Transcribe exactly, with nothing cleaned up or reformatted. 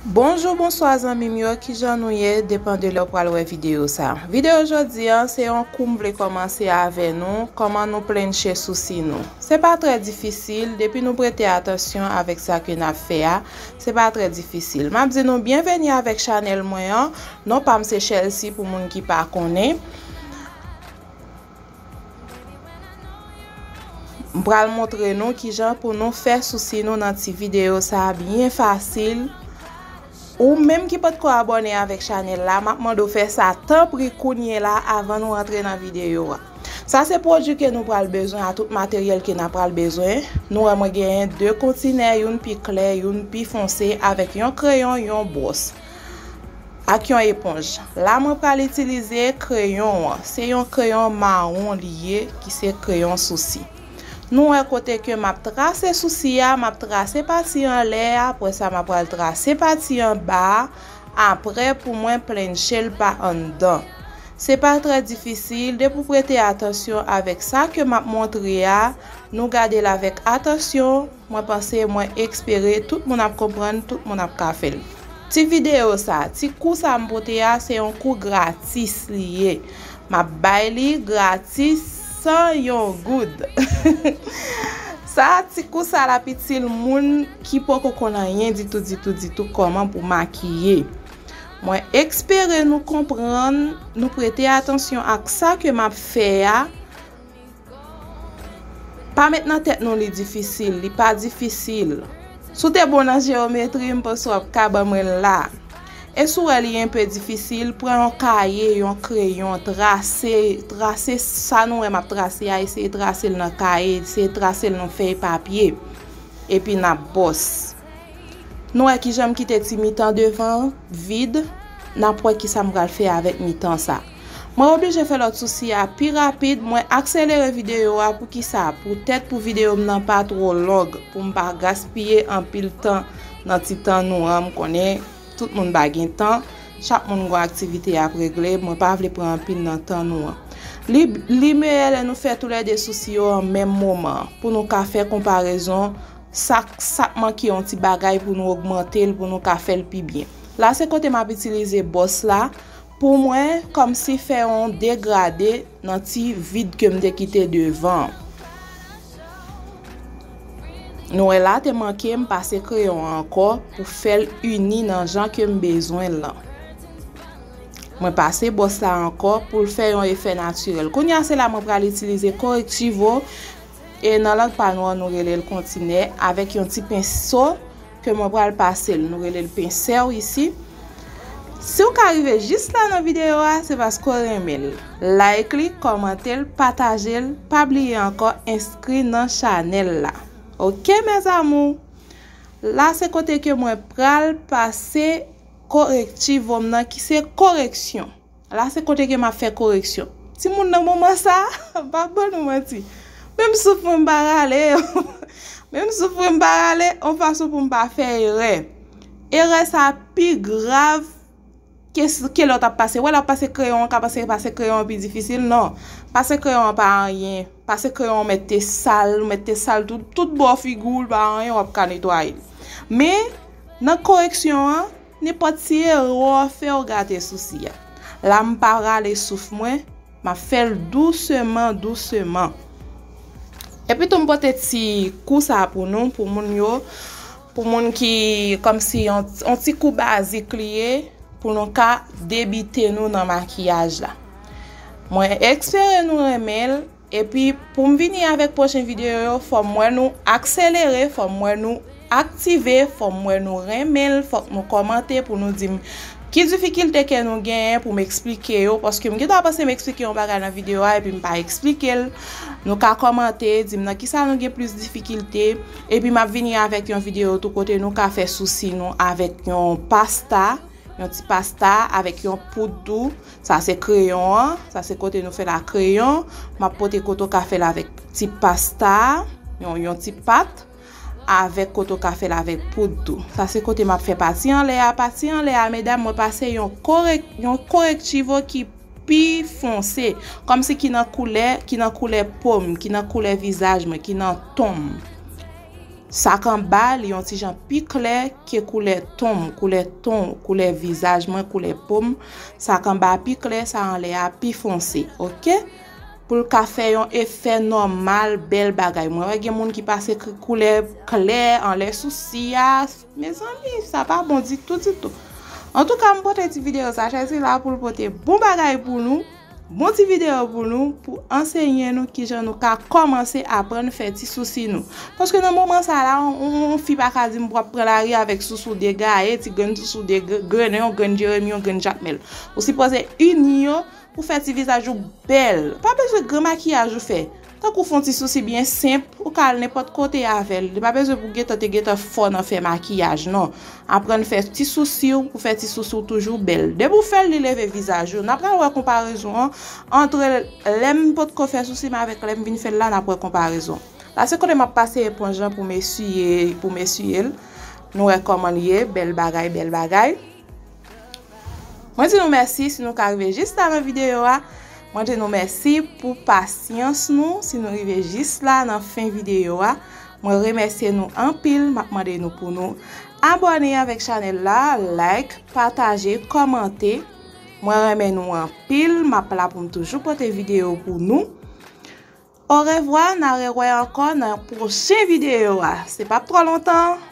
Bonjou, bonswa zanmi m yo, kijan nou ye? Depan de lè w pral wè videyo sa. Videyo jodi a, se yon kou m vle kòmanse avè nou, kòman nou plenche sousi nou. Se pa trè difisil, depi nou prete atansyon avèk sa ke n ap fè a, se pa trè difisil. M ap di nou byenveni avèk chanèl mwen an, non pa m se Chelsea pou moun ki pa konnen. M pral montre nou kijan pou nou fè sousi nou nan ti videyo sa a byen fasil. Ou menm ki potko abòne avèk chanèl la, m ap mande w fè sa tanpri kounye la avan nou antre nan videyo a. Sa se pwodui ke nou pral bezwen a, tout materyèl ke n ap pral bezwen. Nou wè mwen genyen de kontinè, youn pi klè, youn pi fonse, avèk yon kreyon, yon bwòs ak yon eponj. La mwen pral itilize kreyon an. Se yon kreyon mawon li ye, ki se kreyon sousi. Nou wè kote ke m ap trase sousi a, m ap trase pati anlè a, apre sa m ap pral trase pati anba a, apre pou mwen plenche l pa anndan. Se pa trè difisil, depi w prete atansyon avèk sa ke m ap montre a, nou gade l avèk atansyon, mwen panse, mwen espere tout moun ap konprann, tout moun ap ka fè l. Ti videyo sa, ti kou sa m pote a, se yon kou gratis li ye. M ap bay li gratis san yon goud. Sa, ti kou sa l ap itil moun ki poko konn anyen ditou, ditou, ditou kòman pou makiye. Mwen espere nou konprann, nou prete atansyon ak sa ke m ap fè a. Pa met nan tèt nou li difisil, li pa difisil. Si w te bon nan jewometri, m panse w ap ka ban mwen l la. E si w wè li enpe difisil, pran yon kaye, yon kreyon, trase, trase sa nou wè m ap trase a, eseye trase l nan kaye, eseye trase l nan fèy papye. Epi n ap bòs. Nou wè kijan m kite ti mitan devan vid, n ap wè kisa m pral fè avèk mitan sa. Mwen oblije fè lòt sousi a pi rapid, mwen akselere videyo a, poukisa? Poutèt pou videyo m nan pa twò long, pou m pa gaspiye anpil tan nan ti tan nou an. M konnen tout moun pa gen tan, chak moun gon aktivite y ap regle, mwen pa vle pran anpil nan tan nou an. Li, li meyè lè nou fè toulède sousi yo an menm moman, pou nou ka fè konparezon, sa, sa k manke yon ti bagay pou nou ogmante l, pou nou ka fè l pi byen. La se kote m ap itilize bòs la, pou mwen, kòmsi fè yon degrade nan ti vid ke m te kite devan an. Nou wè la te manke m pase kreyon an ankò pou fè l ini nan jan ke m bezwen l lan. Mwen pase bòs la ankò pou l fè yon efè natirèl. Kounye a se la mwen pral itilize korektivo, e nan lang pa nou an nou rele l kontinè, avèk yon ti penso ke mwen pral pase l, nou rele l pensèl isi. Si w ka rive jis la nan videyo a, se paske w renmen l. Like li, kòmante l, pataje l, pa bliye ankò enskri nan chanèl la. Oke, mes amours? La se kote ke mwen pral pase korektivo m nan, ki se koreksyon. La se kote ke m ap fè koreksyon. Timoun nan moman sa, m p ap ban nou manti. Menm souf mwen m pa rale. Menm souf mwen m pa rale, yon fason pou m pa fè erè. Erè sa pi grav ke, ke lè w t ap pase. Wè, lè w ap pase kreyon an, ka panse pase kreyon an pi difisil. Non. Pase kreyon an pa anyen. Pase kreyon an mèt te sal, mèt te sal tout, tout bò figi w, l pa anyen, w ap ka netwaye l. Men, nan koreksyon an, nenpòt ti erè w fè w gate sousi a. La m pa rale souf mwen, m ap fè l douseman, douseman. Epi tou m pote ti kou sa pou nou, pou moun yo, pou moun ki kòmsi yon, yon ti kou bazik li ye, pou nou ka debite nou nan makiyaj la. Mwen espere nou renmen l. Epi, pou m vini avèk pwochen videyo yo, fò m wè nou akselere, fò m wè nou aktive, fò m wè nou renmen l, fòk nou kòmante pou nou di m ki difikilte ke nou genyen pou m eksplike yo, paske m gentan panse m eksplike yon bagay nan videyo a epi m pa eksplike l. Nou ka kòmante, di m nan kisa nou gen plis difikilte, epi m ap vini avèk yon videyo tou kote nou ka fè sousi nou avèk yon pasta, yon ti pasta avèk yon poud dou. Sa se kreyon an, sa se kote nou fè l a kreyon. M ap pote kote w ka fè l avèk ti pasta, yon, yon ti pat, avèk kote w ka fè l avèk poud dou. Sa se kote m ap fè pati anlè a. Pati anlè a, medam, mwen pase yon korek-, yon korektivo ki pi fonse, kòmsi ki nan koulè, ki nan koulè po m, ki nan koulè vizaj mwen, ki nan ton m. Sa k anba, li yon ti jan pi klè ke koulè ton m, koulè ton, koulè vizaj mwen, koulè po m. Sa k anba pi klè, sa anlè a pi fonse, oke? Pou l ka fè yon efè nòmal, bèl bagay. Mwen wè gen moun ki pase k-, koulè klè anlè sousi a. Mezanmi, sa pa bon ditou, ditou. Antouka, m pote ti videyo sa, Chèzi la pou l pote bon bagay pou nou, bon ti videyo pou nou, pou ansenye nou kijan nou ka kòmanse aprann fè ti sousi nou. Paske nan moman sa la, yon, yon, yon fi pa ka di m pou ap pran lari avèk sousou degaye, ti grenn sousou degrennen, yon grenn Jeremi, yon grenn Jakmèl. Ou sipoze ini yo pou fè ti vizaj ou bèl. Pa bezwen gran makiyaj ou fè. Tankou fè yon ti sousi byen senp, ou ka al nenpòt kote avè l. Li pa bezwen pou gentan te gentan fò nan fè makiyaj, non. Aprann fè ti sousi w, pou fè ti sousi w toujou bèl. Depi w fè l, li leve vizaj ou. N ap pral wè konparezon an antre lè m potko fè sousi m avèk lè m vin fè l la, n ap wè konparezon. La, se kote m ap pase eponj lan pou m eswiye, pou m eswiye l. Nou wè kòman l ye, bèl bagay, bèl bagay. Mwen di nou mèsi si nou ka rive jis la nan videyo a. Mwen di nou mèsi pou pasyans nou si nou rive jis la nan fen videyo a. Mwen remèsye nou anpil. M ap mande nou pou nou abòne avèk chanèl la, like, pataje, kòmante. Mwen renmen nou anpil. M ap la pou m toujou pote videyo pou nou. Orevwa, n a rewè ankò nan pwochen videyo a. Se p ap twò lontan.